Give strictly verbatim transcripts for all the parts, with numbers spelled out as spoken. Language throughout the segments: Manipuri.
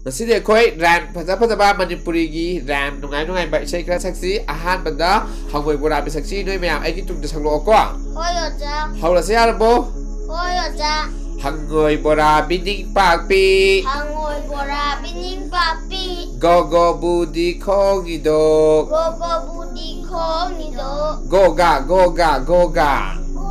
ꯉꯁꯤꯗꯤ ꯑꯩꯈꯣꯏ ꯔꯥꯏꯝ ꯐꯖ ꯐꯖꯕ, ꯃꯅꯤꯄꯨꯔꯤꯒꯤ ꯔꯥꯏꯝ ꯅꯨꯡꯉꯥꯏ ꯅꯨꯡꯉꯥꯏꯕ ꯏꯁꯩ ꯈꯔ ꯁꯛꯁꯤ꯫ ꯑꯍꯥꯟꯕꯗ ꯍꯪꯉꯣꯏ ꯕꯣꯔꯥ ꯃꯤꯁꯛꯁꯤ ꯅꯣꯏ ꯃꯌꯥꯝ ꯑꯩꯒꯤ ꯇꯨꯡꯗ ꯁꯛꯂꯛꯑꯣꯀꯣ꯫ ꯍꯣꯏ ꯑꯣꯖꯥ꯫ ꯍꯧꯔꯁꯤ ꯌꯥꯔꯕꯣ? ꯍꯣꯏ ꯑꯣꯖꯥ꯫ ꯍꯪꯉꯣꯏ ꯕꯣꯔꯥ ꯕꯤꯅꯤꯡ ꯄꯥꯛꯄꯤ, ꯍꯪꯉꯣꯏ ꯕꯣꯔꯥ ꯕꯤꯅꯤꯡ ꯄꯥꯛꯄꯤ, ꯒꯣꯒꯣ ꯕꯨꯗꯤ ꯈꯣꯡꯉꯤꯗꯣ, ꯒꯣꯒꯣ ꯕꯨꯗꯤ ꯈꯣꯡꯉꯤꯗꯣ, ꯒꯣꯒꯥ ꯒꯣꯒꯥ ꯒꯣꯒꯥ꯫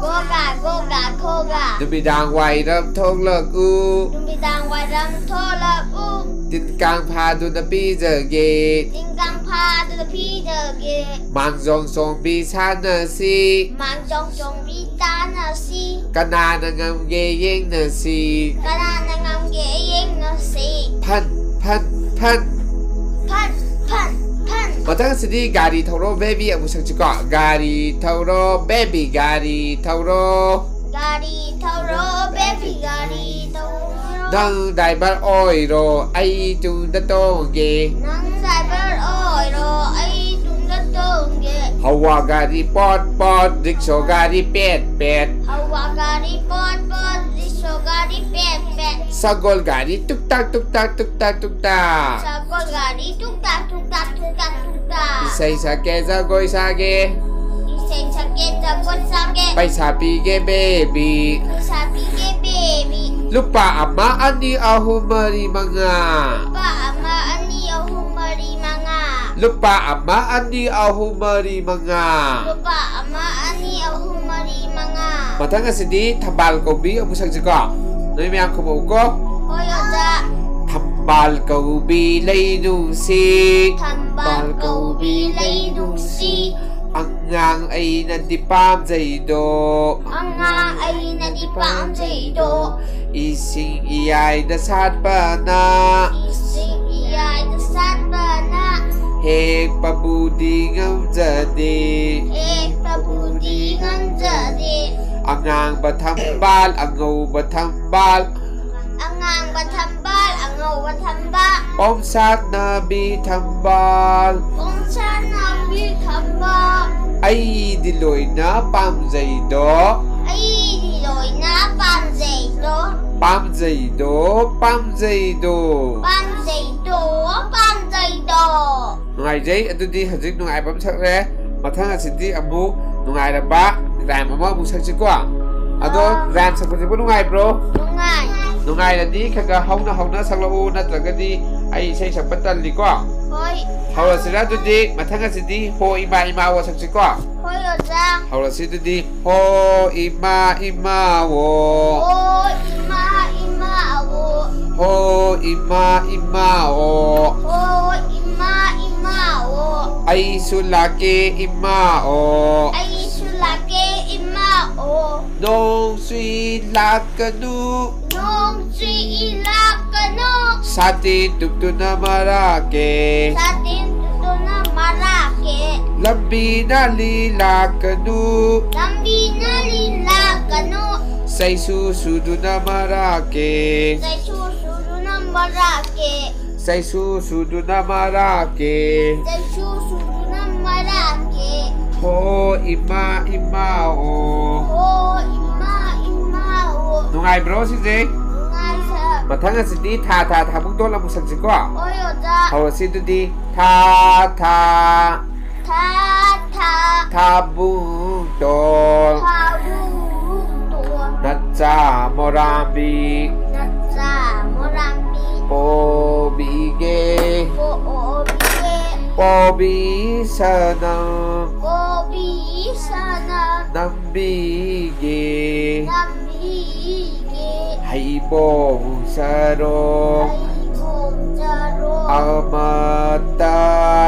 ꯒꯣꯒꯥ ꯒꯣꯒꯥ ꯒꯣꯒꯥ꯫ ꯅꯨꯃꯤꯗꯥꯡ ꯋꯥꯏꯔꯝ ꯊꯣꯛꯂꯛꯎ, ꯅꯨꯃꯤꯗꯥꯡ ꯋꯥꯏꯔꯝ ꯊꯣꯛꯂꯛꯎ, ꯇꯤꯟ ꯀꯥꯡ ꯐꯥꯗꯨꯅ ꯄꯤꯖꯒꯦ, ꯇꯤꯟ ꯀꯥꯡ ꯐꯥꯗꯨꯅ ꯄꯤꯖꯒꯦ, ꯃꯥꯡꯖꯣꯡ ꯆꯣꯡꯕꯤ ꯁꯥꯟꯅꯁꯤ, ꯃꯥꯡꯖꯣꯡ ꯆꯣꯡꯕꯤ ꯇꯥꯟꯅꯁꯤ, ꯀꯅꯥꯅ ꯉꯝꯒꯦ ꯌꯦꯡꯅꯁꯤ꯫ ꯀꯅꯥꯅ ꯉꯝꯒꯦ ꯌꯦꯡꯅꯁꯤ꯫ ꯐꯟ ꯐꯟ ꯐꯟ꯫ ꯐꯟ ꯐꯟ ꯐꯟ꯫ ꯃꯊꯪꯁꯤꯗꯤ ꯒꯥꯔꯤ ꯊꯧꯔꯣ ꯕꯦꯕꯤ ꯑꯃꯨꯛ ꯁꯛꯁꯤꯀꯣ꯫ ꯒꯥꯔꯤ ꯊꯧꯔꯣ ꯕꯦꯕꯤ, ꯒꯥꯔꯤ ꯊꯧꯔꯣ꯫ ꯒꯥꯔꯤ ꯊꯧꯔꯣ ꯕꯦꯕꯤ, ꯒꯥꯔꯤ ꯊꯧꯔꯣ꯫ ꯅꯪ ꯗ꯭ꯔꯥꯏꯚꯔ ꯑꯣꯏꯔꯣ, ꯑꯩ ꯇꯨꯡꯗ ꯇꯣꯡꯒꯦ꯫ ꯅꯪ ꯗ꯭ꯔꯥꯏꯚꯔ ꯑꯣꯏꯔꯣ, ꯑꯩ ꯇꯨꯡꯗ ꯇꯣꯡꯒꯦ꯫ ꯍꯋꯥ ꯒꯥꯔꯤ ꯄꯣꯠ ꯄꯣꯠ, ꯔꯤꯛꯁꯣ ꯒꯥꯔꯤ ꯄꯦꯠ ꯄꯦꯠ꯫ ꯍꯋꯥ ꯒꯥꯔꯤ ꯄꯣꯠ ꯄꯣꯠ, ꯔꯤꯛꯁꯣ ꯒꯥꯔꯤ ꯄꯦꯠ ꯄꯦꯠ꯫ ꯁꯒꯣꯜ ꯒꯥꯔꯤ ꯇꯨꯛ ꯇꯥꯛ ꯇꯨꯛ ꯇꯥꯛ ꯇꯨꯛ ꯇꯥꯛ ꯇꯨꯛ ꯇꯥꯛ꯫ ꯁꯒꯣꯜ ꯒꯥꯔꯤ ꯇꯨꯛ ꯇꯥꯛ ꯇꯨꯛ ꯇꯥꯛ ꯇꯨꯛ ꯇꯥꯛ ꯇꯨꯛ ꯇꯥꯛ꯫ ꯏꯁꯩ ꯁꯛꯀꯦ ꯖꯒꯣꯏ ꯁꯥꯒꯦ꯫ ꯏꯁꯩ ꯁꯛꯀꯦ ꯖꯒꯣꯏ ꯁꯥꯒꯦ꯫ ꯄꯩꯁꯥ ꯄꯤꯒꯦ ꯕꯦꯕꯤ꯫ ꯄꯩꯁꯥ ꯄꯤꯒꯦ ꯕꯦꯕꯤ꯫ ꯂꯨꯄꯥ ꯑꯃ ꯑꯅꯤ ꯑꯍꯨꯝ ꯃꯔꯤ ꯃꯉꯥ꯫ ꯂꯨꯄꯥ ꯑꯃ ꯑꯅꯤ ꯑꯍꯨꯝ ꯃꯔꯤ ꯃꯉꯥ꯫ ꯂꯨꯄꯥ ꯑꯃ ꯑꯅꯤ ꯑꯍꯨꯝ ꯃꯔꯤ ꯃꯉꯥ꯫ ꯂꯨꯄꯥ ꯑꯃ ꯑꯅꯤ ꯑꯍꯨꯝ ꯃꯔꯤ ꯃꯉꯥ꯫ ꯃꯊꯪ ꯑꯁꯤꯗꯤ ꯊꯝꯕꯥꯜ ꯀꯧꯕꯤ ꯑꯃꯨꯛ ꯁꯛꯁꯤꯀꯣ꯫ ꯅꯣꯏ ꯃꯌꯥꯝ ꯈꯨꯝꯃꯛꯎꯀꯣ꯫ ꯍꯣꯏ ꯑꯣꯖꯥ꯫ ꯊꯝꯕꯥꯜ ꯀꯧꯕꯤ ꯂꯩ ꯅꯨꯡꯁꯤ꯫ ꯊꯝꯕꯥꯜ ꯀꯧꯕꯤ ꯂꯩ ꯅꯨꯡꯁꯤ꯫ ꯑꯉꯥꯡ ꯑꯩꯅꯗꯤ ꯄꯥꯝꯖꯩꯗꯣ꯫ ꯑꯉꯥꯡ ꯑꯩꯅꯗꯤ ꯄꯥꯝꯖꯩꯗꯣ꯫ ꯏꯁꯤꯡ ꯏꯌꯥꯏꯗ ꯁꯥꯠꯄꯅ꯫ ꯏꯁꯤꯡ ꯏꯌꯥꯏꯗ ꯁꯥꯠꯄꯅ꯫ ꯍꯦꯛꯄꯕꯨꯗꯤ ꯉꯝꯖꯗꯦ꯫ ꯍꯦꯛꯄꯕꯨꯗꯤ ꯉꯝꯖꯗꯦ꯫ ꯑꯉꯥꯡꯕ ꯊꯝꯕꯥꯜ, ꯑꯉꯧꯕ ꯊꯝꯕꯥꯜ꯫ ꯑꯉꯥꯡꯕ ꯊꯝꯕꯥꯜ, ꯑꯉꯧꯕ ꯊꯝꯕꯥꯜ꯫ ꯄꯣꯝꯁꯥꯠꯅꯕꯤ ꯊꯝꯕꯥꯜ꯫ ꯄꯣꯝꯁꯥꯠꯅꯕꯤ ꯊꯝꯕꯥꯜ꯫ ꯑꯩꯗꯤ ꯂꯣꯏꯅ ꯄꯥꯝꯖꯩꯗꯣ꯫ ꯑꯩꯗꯤ ꯂꯣꯏꯅ ꯄꯥꯝꯖꯩꯗꯣ꯫ ꯄꯥꯝꯖꯩꯗꯣ, ꯄꯥꯝꯖꯩꯗꯣ꯫ ꯄꯥꯝꯖꯩ ꯅꯨꯡꯉꯥꯏꯖꯩ꯫ ꯑꯗꯨꯗꯤ ꯍꯧꯖꯤꯛ ꯅꯨꯡꯉꯥꯏꯕ ꯑꯃ ꯁꯛꯂꯦ꯫ ꯃꯊꯪ ꯑꯁꯤꯗꯤ ꯑꯃꯨꯛ ꯅꯨꯡꯉꯥꯏꯔꯕ rhyme ꯑꯃ ꯑꯃꯨꯛ ꯁꯛꯁꯤꯀꯣ꯫ ꯑꯗꯣ, ꯑꯥ꯫ Rhyme ꯁꯛꯄꯁꯤꯕꯨ ꯅꯨꯡꯉꯥꯏꯕ꯭ꯔꯣ? ꯅꯨꯡꯉꯥꯏ꯫ ꯅꯨꯡꯉꯥꯏꯔꯗꯤ ꯈꯔ ꯈꯔ ꯍꯧꯅ ꯍꯧꯅ ꯁꯛꯂꯛꯎ, ꯅꯠꯇ꯭ꯔꯒꯗꯤ ꯑꯩ ꯏꯁꯩ ꯁꯛꯄ ꯇꯜꯂꯤꯀꯣ꯫ ꯍꯣꯏ꯫ ꯍꯧꯔꯁꯤꯔꯥ ꯑꯗꯨꯗꯤ? ꯃꯊꯪ ꯑꯁꯤꯗꯤ "ꯍꯣ ꯏꯃꯥ ꯏꯃꯥ ꯑꯣ" ꯁꯛꯁꯤꯀꯣ꯫ ꯍꯣꯏ, ꯑꯣꯖꯥ꯫ ꯍꯧꯔꯁꯤ ꯑꯗꯨꯗꯤ꯫ ꯍꯣ ꯏꯃꯥ ꯏꯃꯥ ꯑꯣ꯫ ꯍꯣ ꯏꯃꯥ ꯏꯃꯥ ꯑꯣ꯫ ꯍꯣ ꯏꯃꯥ ꯏꯃꯥ ꯑꯣ꯫ ꯍꯣ ꯏꯃꯥ ꯏꯃꯥ ꯑꯣ꯫ ꯑꯩꯁꯨ ꯂꯥꯛꯀꯦ ꯏꯃꯥ ꯑꯣ꯫ ꯑꯩꯁꯨ ꯂꯥꯛꯀꯦ ꯏꯃꯥ ꯑꯣ꯫ ꯅꯣꯡ ꯆꯨꯏ ꯂꯥꯛꯀꯅꯨ꯫ ꯅꯣꯡ ꯆꯨꯏ ꯂꯥꯛꯀꯅꯨ꯫ ꯁꯥꯇꯤꯟ ꯇꯨꯞꯇꯨꯅ ꯃꯔꯥꯛꯀꯦ꯫ ꯁꯥꯇꯤꯟ ꯇꯨꯞꯇꯨꯅ ꯃꯔꯥꯛꯀꯦ꯫ ꯂꯝꯕꯤ ꯅꯥꯜꯂꯤ ꯂꯥꯛꯀꯅꯨ꯫ ꯂꯝꯕꯤ ꯅꯥꯜꯂꯤ ꯂꯥꯛꯀꯅꯨ꯫ ꯆꯩꯁꯨ ꯁꯨꯗꯨꯅ ꯃꯔꯥꯛꯀꯦ꯫ ꯆꯩꯁꯨ ꯁꯨꯗꯨꯅ ꯃꯔꯥꯛꯀꯦ꯫ ꯆꯩꯁꯨ ꯁꯨꯗꯨꯅ ꯃꯔꯥꯛꯀꯦ꯫ ꯆꯩꯁꯨ ꯁꯨꯗꯨꯅ ꯃꯔꯥꯛꯀꯦ꯫ ꯍꯣ ꯏꯃꯥ ꯏꯃꯥ ꯑꯣ꯫ ꯍꯣ ꯏꯃꯥ ꯏꯃꯥ ꯑꯣ꯫ ꯅꯨꯡꯉꯥꯏꯕ꯭ꯔꯣ ꯁꯤꯁꯦ? ꯅꯨꯡꯉꯥꯏ, ꯁꯥꯔ꯫ ꯃꯊꯪ ꯑꯁꯤꯗꯤ ꯊꯥ ꯊꯥ ꯊꯥꯕꯨꯡꯇꯣꯟ ꯑꯃꯨꯛ ꯁꯛꯁꯤꯀꯣ꯫ ꯍꯣꯏ, ꯑꯣꯖꯥ꯫ ꯍꯧꯔꯁꯤ ꯑꯗꯨꯗꯤ꯫ ꯊꯥ ꯊꯥ꯫ ꯊꯥ ꯊꯥ꯫ ꯊꯥꯕꯨꯡꯇꯣꯟ꯫ ꯊꯥꯕꯨꯡꯇꯣꯟ꯫ ꯅꯆꯥ ꯃꯣꯔꯥꯝꯕꯤ꯫ ꯅꯆꯥ ꯃꯣꯔꯥꯝꯕꯤ꯫ ꯄꯣꯕꯤꯒꯦ꯫ ꯄꯣꯕꯤꯒꯦ꯫ ꯄꯣꯕꯤ ꯁꯅꯝ꯫ ꯄꯣꯕꯤ ꯁꯅꯝ꯫ ꯅꯝꯕꯤꯒꯦ꯫ ꯅꯝꯕꯤꯒꯦ꯫ ꯍꯩꯕꯣꯡ ꯆꯔꯣꯡ꯫ ꯍꯩꯕꯣꯡ ꯆꯔꯣꯡ꯫ ꯑꯃꯠꯇ꯫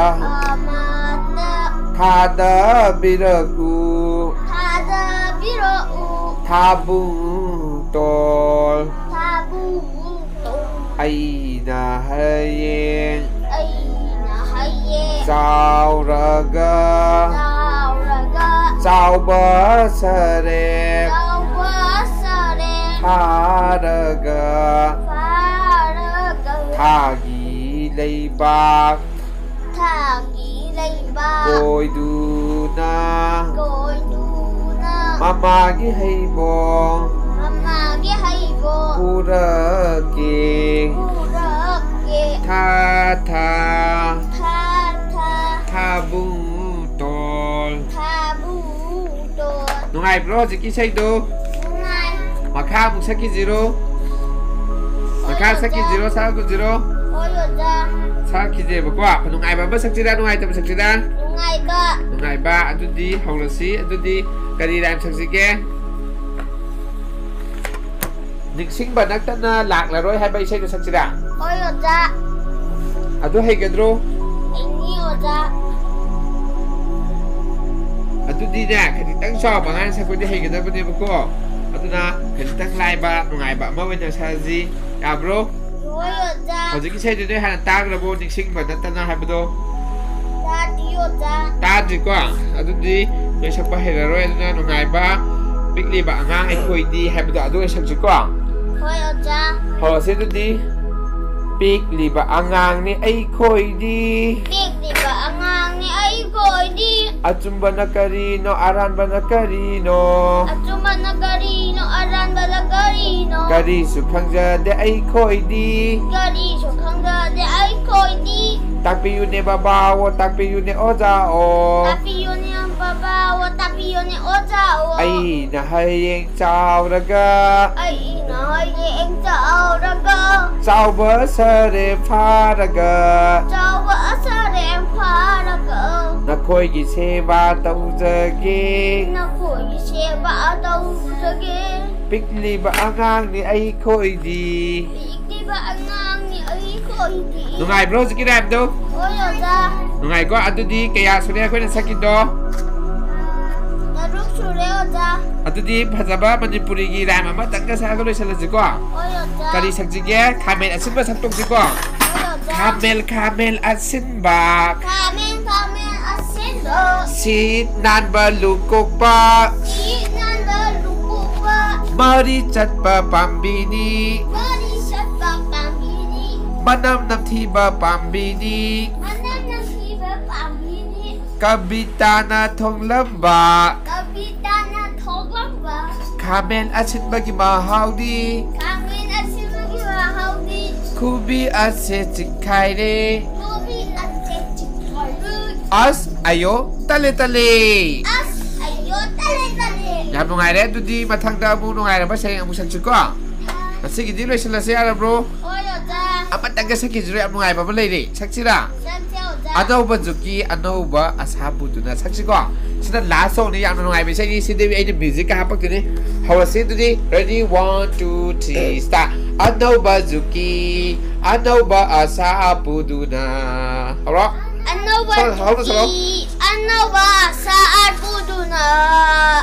ꯑꯃꯠꯇ꯫ ꯊꯥꯗꯕꯤꯔꯛꯎ꯫ ꯊꯥꯗꯕꯤꯔꯛꯎ꯫ ꯊꯥꯕꯨꯡꯇꯣꯜ꯫ ꯊꯥꯕꯨꯡꯇꯣꯜ꯫ ꯑꯩꯅ ꯍꯌꯦꯡ꯫ ꯑꯩꯅ ꯍꯌꯦꯡ꯫ ꯆꯥꯎꯔꯒ꯫ ꯆꯥꯎꯔꯒ꯫ ꯆꯥꯎꯕ ꯁꯔꯦꯡ꯫ ꯆꯥꯎꯕ ꯁꯔꯦꯡ꯫ ꯐꯥꯔꯒ꯫ ꯐꯥꯔꯒ꯫ ꯊꯥꯒꯤ ꯂꯩꯕꯥꯛ꯫ ꯊꯥꯒꯤ ꯂꯩꯕꯥꯛ꯫ ꯀꯣꯏꯗꯨꯅ꯫ ꯀꯣꯏꯗꯨꯅ꯫ ꯃꯃꯥꯒꯤ ꯍꯩꯕꯣꯡ꯫ ꯃꯃꯥꯒꯤ ꯍꯩꯕꯣꯡ꯫ ꯄꯨꯔꯛꯀꯦ꯫ ꯄꯨꯔꯛꯀꯦ꯫ ꯊꯥ ꯊꯥ꯫ ꯊꯥ ꯊꯥ꯫ ꯅꯨꯡꯉꯥꯏꯕ꯭ꯔꯣ ꯍꯧꯖꯤꯛꯀꯤ ꯏꯁꯩꯗꯣ? ꯅꯨꯡꯉꯥꯏ꯫ ꯃꯈꯥ ꯑꯃꯨꯛ ꯁꯛꯈꯤꯁꯤꯔꯣ? ꯃꯈꯥ ꯑꯣꯖꯥ꯫ ꯁꯛꯈꯤꯁꯤꯔꯣ, ꯁꯛꯈꯤꯁꯤꯔꯣ? ꯍꯣꯏ ꯑꯣꯖꯥ꯫ ꯁꯛꯈꯤꯁꯦꯕꯀꯣ꯫ ꯅꯨꯡꯉꯥꯏꯕ ꯑꯃ ꯁꯛꯁꯤꯔꯥ, ꯅꯨꯡꯉꯥꯏꯇꯕ ꯁꯛꯁꯤꯔꯥ? ꯅꯨꯡꯉꯥꯏꯕ꯫ ꯅꯨꯡꯉꯥꯏꯕ꯫ ꯑꯗꯨꯗꯤ ꯍꯧꯔꯁꯤ꯫ ꯑꯗꯨꯗꯤ ꯀꯔꯤ ꯔꯥꯏꯝ ꯁꯛꯁꯤꯒꯦ? ꯅꯤꯡꯁꯤꯡꯕ ꯅꯠꯇꯅ ꯂꯥꯛꯂꯔꯣꯏ ꯍꯥꯏꯕ ꯏꯁꯩꯗꯣ ꯁꯛꯁꯤꯔꯥ? ꯍꯣꯏ ꯑꯣꯖꯥ꯫ ꯑꯗꯨ ꯍꯩꯒꯗ꯭ꯔꯣ? ꯍꯩꯅꯤ ꯑꯣꯖꯥ꯫ ꯑꯗꯨꯗꯤꯅꯦ, ꯈꯖꯤꯛꯇꯪ ꯆꯥꯎꯔꯕ ꯑꯉꯥꯡ ꯁꯛꯄꯗꯤ ꯍꯩꯒꯗꯕꯅꯦꯕꯀꯣ꯫ ꯑꯗꯨꯅ ꯈꯖꯤꯛꯇꯪ ꯂꯥꯏꯕ, ꯅꯨꯡꯉꯥꯏꯕ ꯑꯃ ꯑꯣꯏꯅ ꯁꯛꯑꯁꯤ꯫ ꯌꯥꯕ꯭ꯔꯣ? ꯍꯣꯏ ꯑꯣꯖꯥ꯫ ꯍꯧꯖꯤꯛꯀꯤ ꯏꯁꯩꯗꯨ ꯅꯣꯏ ꯍꯥꯟꯅ ꯇꯥꯈ꯭ꯔꯕꯣ? ꯅꯤꯡꯁꯤꯡꯕ ꯅꯠꯇꯅ ꯍꯥꯏꯕꯗꯣ? ꯇꯥꯗꯤ ꯑꯣꯖꯥ꯫ ꯇꯥꯗ꯭ꯔꯤꯀꯣ? ꯑꯗꯨꯗꯤ ꯅꯣꯏ ꯁꯛꯄ ꯍꯩꯔꯔꯣꯏ꯫ ꯑꯗꯨꯅ ꯅꯨꯡꯉꯥꯏꯕ ꯄꯤꯛꯂꯤꯕ ꯑꯉꯥꯡ ꯑꯩꯈꯣꯏꯗꯤ ꯍꯥꯏꯕꯗꯣ ꯑꯗꯨ ꯑꯣꯏꯅ ꯁꯛꯁꯤꯀꯣ꯫ ꯍꯣꯏ ꯑꯣꯖꯥ꯫ ꯍꯧꯔꯁꯤ ꯑꯗꯨꯗꯤ꯫ ꯄꯤꯛꯂꯤꯕ ꯑꯉꯥꯡꯅꯤ ꯑꯩꯈꯣꯏꯗꯤ꯫ ꯄꯤꯛꯂꯤꯕ ꯑꯉꯥꯡꯅꯤ ꯑꯩꯈꯣꯏꯗꯤ꯫ ꯑꯆꯨꯝꯕꯅ ꯀꯔꯤꯅꯣ, ꯑꯔꯥꯟꯕꯅ ꯀꯔꯤꯅꯣ? ꯑꯆꯨꯝꯕꯅ ꯀꯔꯤꯅꯣ, ꯑꯔꯥꯟꯕꯅ ꯀꯔꯤꯅꯣ? ꯀꯔꯤꯁꯨ ꯈꯪꯖꯗꯦ ꯑꯩꯈꯣꯏꯗꯤ꯫ ꯀꯔꯤꯁꯨ ꯈꯪꯖꯗꯦ ꯑꯩꯈꯣꯏꯗꯤ꯫ ꯇꯥꯛꯄꯤꯌꯨꯅꯦ ꯕꯕꯥꯑꯣ, ꯇꯥꯛꯄꯤꯌꯨꯅꯦ ꯑꯣꯖꯥꯑꯣ꯫ ꯇꯥꯛꯄꯤꯌꯨꯅꯦ ꯕꯕꯥꯑꯣ, ꯇꯥꯛꯄꯤꯌꯨꯅꯦ ꯑꯣꯖꯥꯑꯣ꯫ ꯑꯩꯅ ꯍꯌꯦꯡ ꯆꯥꯎꯔꯒ ꯑꯩꯅ ꯍꯌꯦꯡ ꯆꯥꯎꯔꯒ ꯆꯥꯎꯕ ꯁꯔꯦ ꯐꯥꯔꯒ ꯆꯥꯎꯕ ꯁꯔꯦ ꯐꯥꯔꯒ ꯅꯈꯣꯏꯒꯤ ꯁꯦꯕꯥ ꯇꯧꯖꯒꯦ꯫ ꯅꯈꯣꯏꯒꯤ ꯁꯦꯕꯥ ꯇꯧꯖꯒꯦ꯫ ꯄꯤꯛꯂꯤꯕ ꯑꯉꯥꯡꯅꯤ ꯑꯩꯈꯣꯏꯗꯤ꯫ ꯄꯤꯛꯂꯤꯕ ꯑꯉꯥꯡꯅꯤ ꯑꯩꯈꯣꯏꯗꯤ꯫ ꯅꯨꯡꯉꯥꯏꯕ꯭ꯔꯣ ꯍꯧꯖꯤꯛꯀꯤ ꯔꯥꯏꯝꯗꯣ? ꯍꯣꯏ ꯑꯣꯖꯥ꯫ ꯅꯨꯡꯉꯥꯏꯀꯣ? ꯑꯗꯨꯗꯤ ꯀꯌꯥ ꯁꯨꯔꯦ ꯑꯩꯈꯣꯏꯅ ꯁꯛꯈꯤꯗꯣ? ꯇꯔꯨꯛ ꯁꯨꯔꯦ ꯑꯣꯖꯥ꯫ ꯑꯗꯨꯗꯤ ꯐꯖꯕ ꯃꯅꯤꯄꯨꯔꯤꯒꯤ ꯔꯥꯏꯝ ꯑꯃꯇꯪꯒ ꯁꯛꯑꯒ ꯂꯣꯏꯁꯤꯜꯂꯁꯤꯀꯣ꯫ ꯍꯣꯏ ꯑꯣꯖꯥ꯫ ꯀꯔꯤ ꯁꯛꯁꯤꯒꯦ? ꯈꯥꯃꯦꯟ ꯑꯁꯤꯟꯕ ꯁꯛꯇꯣꯛꯁꯤꯀꯣ꯫ ꯍꯣꯏ ꯑꯣꯖꯥ꯫ ꯈꯥꯃꯦꯟ, ꯈꯥꯃꯦꯟ ꯑꯁꯤꯟꯕ, ꯈꯥꯃꯦꯟ, ꯈꯥꯃꯦꯟ ꯑꯁꯤꯟꯕ, ꯁꯤꯠ ꯅꯥꯟꯕ ꯂꯨꯀꯣꯛꯄ, ꯁꯤꯠ ꯅꯥꯟꯕ ꯂꯨꯀꯣꯛꯄ, ꯃꯔꯤ ꯆꯠꯄ ꯄꯥꯝꯕꯤꯅꯤ, ꯃꯔꯤ ꯆꯠꯄ ꯄꯥꯝꯕꯤꯅꯤ, ꯃꯅꯝ ꯅꯝꯊꯤꯕ ꯄꯥꯝꯕꯤꯅꯤ, ꯃꯅꯝ ꯅꯝꯊꯤꯕ ꯄꯥꯝꯕꯤꯅꯤ꯫ ꯀꯕꯤꯇꯥꯅ ꯊꯣꯡꯂꯝꯕ ꯀꯕꯤꯇꯥꯅ ꯊꯣꯛꯂꯝꯕ ꯈꯥꯃꯦꯟ ꯑꯁꯤꯟꯕꯒꯤ ꯃꯍꯥꯎꯗꯤ, ꯈꯥꯃꯦꯟ ꯑꯁꯤꯟꯕꯒꯤ ꯃꯍꯥꯎꯗꯤ, ꯈꯨꯕꯤ ꯑꯁꯦ ꯆꯤꯛꯈꯥꯏꯔꯦ꯫ ꯈꯨꯕꯤ ꯑꯁꯦ ꯆꯤꯛꯈꯥꯏꯔꯦ꯫ ꯑꯁ ꯑꯌꯣ ꯇꯜꯂꯦ ꯇꯜꯂꯦ꯫ ꯑꯁ ꯑꯌꯣ ꯇꯜꯂꯦ ꯇꯜꯂꯦ꯫ ꯌꯥꯝ ꯅꯨꯡꯉꯥꯏꯔꯦ꯫ ꯑꯗꯨꯗꯤ ꯃꯊꯪꯗ ꯑꯃꯨꯛ ꯅꯨꯡꯉꯥꯏꯔꯕ ꯁꯩꯔꯦꯡ ꯑꯃꯨꯛ ꯁꯛꯁꯤꯀꯣ꯫ ꯉꯁꯤꯒꯤꯗꯤ ꯂꯣꯏꯁꯤꯜꯂꯁꯦ, ꯌꯥꯔꯕ꯭ꯔꯣ? ꯍꯣꯏ ꯑꯣꯖꯥ꯫ ꯑꯃꯇꯪꯒ ꯁꯛꯈꯤꯁꯤꯔꯣ? ꯌꯥꯝ ꯅꯨꯡꯉꯥꯏꯕ ꯑꯃ ꯂꯩꯔꯦ, ꯁꯛꯁꯤꯔꯥ? ꯁꯛꯁꯦ ꯑꯣꯖꯥ꯫ ꯑꯅꯧꯕ ꯖꯨꯛꯀꯤ ꯑꯅꯧꯕ ꯑꯁꯥ ꯄꯨꯗꯨꯅ ꯁꯛꯁꯤꯀꯣ꯫ ꯁꯤꯅ ꯂꯥꯁ ꯁꯣꯡꯅꯤ, ꯌꯥꯝꯅ ꯅꯨꯡꯉꯥꯏꯕ ꯏꯁꯩꯅꯤ꯫ ꯁꯤꯗꯤ ꯑꯩꯅ ꯃ꯭ꯌꯨꯖꯤꯛꯀ ꯍꯥꯞꯄꯛꯇꯣꯏꯅꯤ꯫ ꯍꯧꯔꯁꯤ ꯑꯗꯨꯗꯤ, ready, one, two, three, start. ꯑꯅꯧꯕ ꯖꯨꯛꯀꯤ ꯑꯅꯧꯕ ꯑꯁꯥ ꯄꯨꯗꯨꯅ꯫ ꯍꯧꯔꯣ꯫ ꯑꯅꯧꯕ ꯁꯛꯑꯣ, ꯍꯧꯅ ꯁꯛꯑꯣ꯫ ꯖꯨꯛꯀꯤ ꯑꯅꯧꯕ ꯑꯁꯥ ꯄꯨꯗꯨꯅ꯫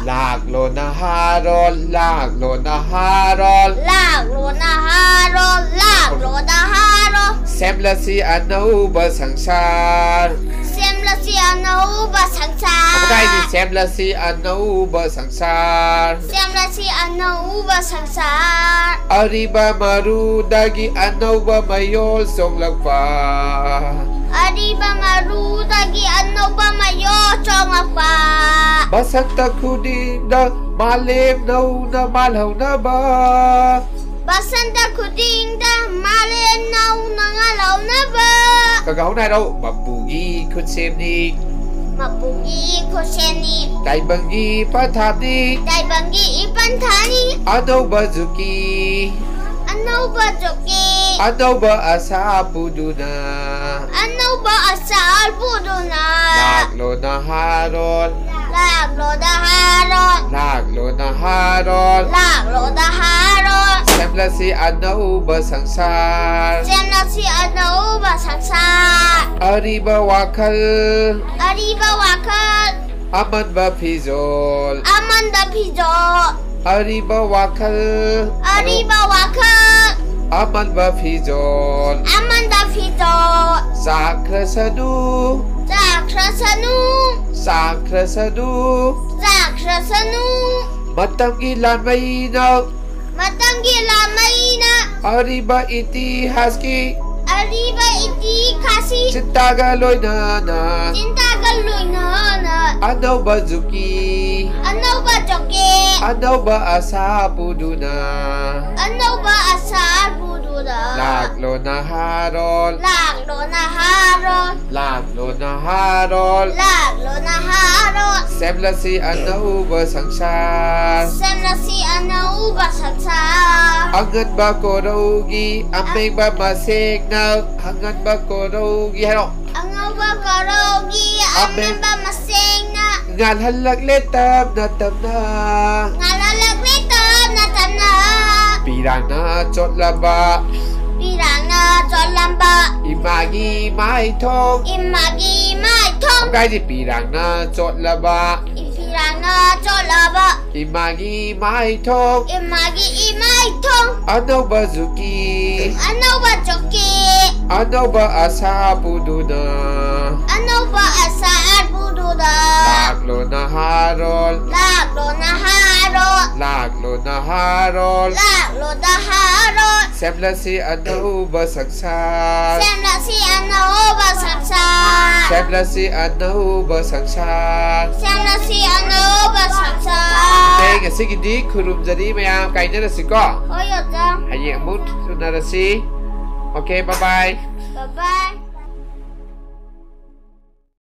ꯂꯥꯛꯂꯣ ꯅꯍꯥꯔꯣꯜ, ꯂꯥꯛꯂꯣ ꯅꯍꯥꯔꯣꯜ꯫ ꯂꯥꯛꯂꯣ ꯅꯍꯥꯔꯣꯜ, ꯂꯥꯛꯂꯣ ꯅꯍꯥꯔꯣꯜ꯫ ꯁꯦꯝꯂꯁꯤ ꯑꯅꯧꯕ ꯁꯪꯁꯥꯔ꯫ ꯁꯦꯝꯂꯁꯤ ꯑꯅꯧꯕ ꯁꯪꯁꯥꯔ꯫ ꯑꯃꯨꯛꯀ ꯍꯥꯏꯁꯤ, ꯁꯦꯝꯂꯁꯤ ꯑꯅꯧꯕ ꯁꯪꯁꯥꯔ꯫ ꯁꯦꯝꯂꯁꯤ ꯑꯅꯧꯕ ꯁꯪꯁꯥꯔ꯫ ꯑꯔꯤꯕ ꯃꯔꯨꯗꯒꯤ ꯑꯅꯧꯕ ꯃꯌꯣꯜ ꯆꯣꯡꯂꯛꯄ꯫ ꯑꯔꯤꯕ ꯃꯔꯨꯗꯒꯤ ꯑꯅꯧꯕ ꯃꯌꯣꯜ ꯆꯣꯡꯂꯛꯄ꯫ ꯕꯁꯟꯇ ꯈꯨꯗꯤꯡꯗ ꯃꯥꯂꯦꯝ ꯅꯧꯅ ꯃꯥꯜꯍꯧꯅꯕ꯫ ꯕꯁꯟꯇ ꯈꯨꯗꯤꯡꯗ ꯃꯥꯂꯦꯝ ꯅꯧꯅ ꯉꯥꯜꯍꯧꯅꯕ꯫ ꯈꯔ ꯈꯔ ꯍꯧꯅ ꯍꯥꯏꯔꯛꯎ꯫ ꯃꯄꯨꯒꯤ ꯈꯨꯠꯁꯦꯝꯅꯤ꯫ ꯃꯄꯨꯒꯤ ꯈꯨꯠꯁꯦꯝꯅꯤ꯫ ꯇꯥꯏꯕꯪꯒꯤ ꯄꯊꯥꯞꯅꯤ꯫ ꯇꯥꯏꯕꯪꯒꯤ ꯏꯄꯟꯊꯥꯅꯤ꯫ ꯑꯅꯧꯕ ꯖꯨꯛꯀꯤ꯫ ꯑꯅꯧꯕ ꯖꯨꯛꯀꯤ꯫ ꯑꯅꯧꯕ ꯑꯁꯥ ꯄꯨꯗꯨꯅ꯫ ꯑꯅꯧꯕ ꯑꯁꯥ ꯄꯨꯗꯨꯅ꯫ ꯂꯥꯛꯂꯣ ꯅꯍꯥꯔꯣꯜ꯫ ꯂꯥꯛꯂꯣ ꯅꯍꯥꯔꯣꯜ꯫ ꯂꯥꯛꯂꯣ ꯅꯍꯥꯔꯣꯜ꯫ ꯂꯥꯛꯂꯣ ꯅꯍꯥꯔꯣꯜ꯫ ꯁꯦꯝꯂꯁꯤ ꯑꯅꯧꯕ ꯁꯪꯁꯥꯔ꯫ ꯁꯦꯝꯂꯁꯤ ꯑꯅꯧꯕ ꯁꯪꯁꯥꯔ꯫ ꯑꯔꯤꯕ ꯋꯥꯈꯜ꯫ ꯑꯔꯤꯕ ꯋꯥꯈꯜ꯫ ꯑꯃꯟꯕ ꯐꯤꯖꯣꯜ꯫ ꯑꯃꯟꯕ ꯐꯤꯖꯣꯜ꯫ ꯑꯔꯤꯕ ꯋꯥꯈꯜ꯫ ꯑꯔꯤꯕ ꯋꯥꯈꯜ꯫ ꯑꯃꯟꯕ ꯐꯤꯖꯣꯜ꯫ ꯑꯃꯟꯕ ꯐꯤꯖꯣꯜ꯫ ꯆꯥꯈ꯭ꯔꯁꯅꯨ꯫ ꯆꯥꯈ꯭ꯔꯁꯅꯨ꯫ ꯆꯥꯈ꯭ꯔꯁꯅꯨ꯫ ꯆꯥꯈ꯭ꯔꯁꯅꯨ꯫ ꯃꯇꯝꯒꯤ ꯂꯥꯟꯃꯩꯅ꯫ ꯃꯇꯝꯒꯤ ꯂꯥꯟꯃꯩꯅ꯫ ꯑꯔꯤꯕ ꯏꯇꯤꯍꯥꯁꯀꯤ꯫ ꯑꯔꯤꯕ ꯏꯇꯤꯍꯥꯁꯀꯤ꯫ ꯆꯤꯟꯇꯥꯒ ꯂꯣꯏꯅꯅ꯫ ꯆꯤꯟꯇꯥꯒ ꯂꯣꯏꯅꯅ꯫ ꯑꯅꯧꯕ ꯖꯨꯛꯀꯤ꯫ ꯑꯅꯧꯕ ꯖꯨꯛꯀꯤ꯫ ꯑꯅꯧꯕ ꯑꯁꯥ ꯄꯨꯗꯨꯅ꯫ ꯑꯅꯧꯕ ꯑꯁꯥ ꯄꯨꯗꯨꯅ꯫ ꯂꯥꯛꯂꯣ ꯅꯍꯥꯔꯣꯜ꯫ ꯂꯥꯛꯂꯣ ꯅꯍꯥꯔꯣꯜ꯫ ꯂꯥꯛꯂꯣ ꯅꯍꯥꯔꯣꯜ꯫ ꯂꯥꯛꯂꯣ ꯅꯍꯥꯔꯣꯜ꯫ ꯁꯦꯝꯂꯁꯤ ꯑꯅꯧꯕ ꯁꯪꯁꯥꯔ꯫ ꯁꯦꯝꯂꯁꯤ ꯑꯅꯧꯕ ꯁꯪꯁꯥꯔ꯫ ꯑꯉꯟꯕ ꯀꯣꯔꯧꯒꯤ ꯑꯃꯦꯡꯕ ꯃꯁꯦꯡꯅ, ꯑꯉꯟꯕ ꯀꯣꯔꯧꯒꯤ ꯍꯥꯏꯔꯣ꯫ ꯑꯉꯧꯕ ꯀꯣꯔꯧꯒꯤ ꯑꯃꯦꯡ- ꯑꯃꯦꯡꯕ ꯃꯁꯦꯡꯅ꯫ ꯉꯥꯜꯍꯜꯂꯛꯂꯦ ꯇꯞꯅ ꯇꯞꯅ꯫ ꯉꯥꯜꯍꯜꯂꯛꯂꯦ ꯇꯞꯅ ꯇꯞꯅ꯫ ꯄꯤꯔꯥꯡꯅ ꯆꯣꯠꯂꯕ꯫ ꯄꯤꯔꯥꯡꯅ ꯆꯣꯠꯂꯝꯕ꯫ ꯏꯃꯥꯒꯤ ꯃꯥꯏꯊꯣꯡ꯫ ꯏꯃꯥꯒꯤ ꯃꯥꯏꯊꯣꯡ꯫ ꯀꯥꯏꯗꯤ ꯄꯤꯔꯥꯡꯅ ꯆꯣꯠꯂꯕ꯫ ꯄꯤꯔꯥꯡꯅ ꯆꯣꯠꯂꯕ꯫ ꯏꯃꯥꯒꯤ ꯃꯥꯏꯊꯣꯡ꯫ ꯏꯃꯥꯒꯤ ꯏꯃꯥꯏꯊꯣꯡ꯫ ꯑꯅꯧꯕ ꯖꯨꯛꯀꯤ꯫ ꯑꯅꯧꯕ ꯖꯨꯛꯀꯤ꯫ ꯑꯅꯧꯕ ꯑꯁꯥ ꯄꯨꯗꯨꯅ꯫ ꯑꯅꯧꯕ ꯑꯁꯥ ꯄꯨꯗꯨꯅ꯫ ꯂꯥꯛꯂꯣ ꯅꯍꯥꯔꯣꯜ꯫ ꯂꯥꯛꯂꯣ ꯅꯍꯥꯔꯣꯜ꯫ ꯂꯥꯛꯂꯣ ꯅꯍꯥꯔꯣꯜ꯫ ꯂꯥꯛꯂꯣ ꯅꯍꯥꯔꯣꯜ꯫ ꯁꯦꯝꯂꯁꯤ ꯑꯅꯧꯕ ꯁꯪꯁꯥꯔ꯫ ꯁꯦꯝꯂꯁꯤ ꯑꯅꯧꯕ ꯁꯪꯁꯥꯔ꯫ ꯁꯦꯝꯂꯁꯤ ꯑꯅꯧꯕ ꯁꯪꯁꯥꯔ꯫ ꯁꯦꯝꯂꯁꯤ ꯑꯅꯧꯕ ꯁꯪꯁꯥꯔ꯫ ꯑꯦ, ꯉꯁꯤꯒꯤꯗꯤ ꯈꯨꯔꯨꯝꯖꯔꯤ ꯃꯌꯥꯝ, ꯀꯥꯏꯅꯔꯁꯤꯀꯣ꯫ ꯍꯣꯏ, ꯑꯣꯖꯥ꯫ ꯍꯌꯦꯡ ꯑꯃꯨꯛ ꯎꯅꯔꯁꯤ꯫ Okay, bye bye꯫ Bye bye꯫